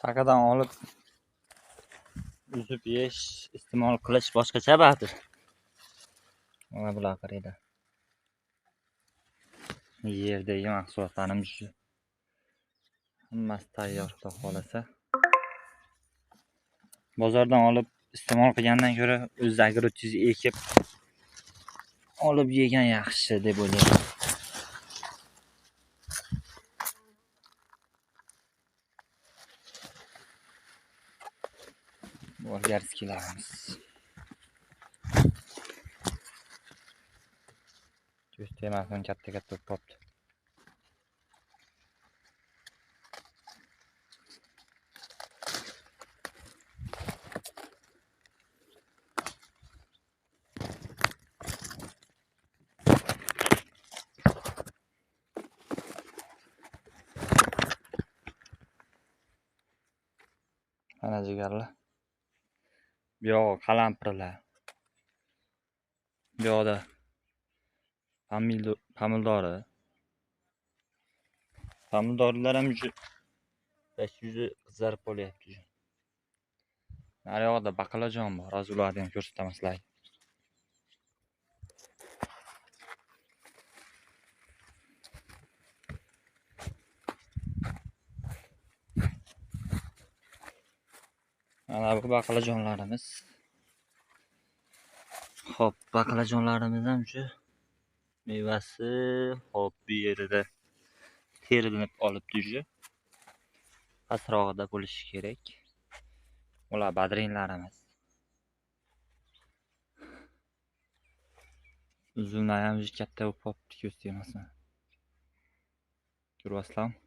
Takadan olib uzib yeyish, iste'mol qilish boshqacha baribir. Mana bular qaranglar. Yerdagi mahsulotlarimiz shu. Hammasi tayyor, xudo xolasa. Bozordan olib iste'mol qilgandan ko'ra o'z agrodingizni ekib olib yegan yaxshi deb o'ylayman. Bolgarskilarimiz. Ko'z tegmasin, katta-katta bo'lib qolibdi. Mana jigarlar. Bu yog'i qalampirlar. Bu yoqda pomidori. Pomidorlar ham shu yuzi qizarib qolyapti. Nari yoqda baqlajon bor. Hozir ularni ham ko'rsataman sizlarga. Mana bu baqlajonlarimiz. Xo'p, baqlajonlarimiz ham shu mevasi, xo'p, bu yerida terilib olibdi shu. Pastrog'ida bo'lishi kerak. Ular badrinlarimiz. Uzumlar ham juda katta bo'lib qolibdi, ko'z tegmasin. Ko'ryapsizlarmi?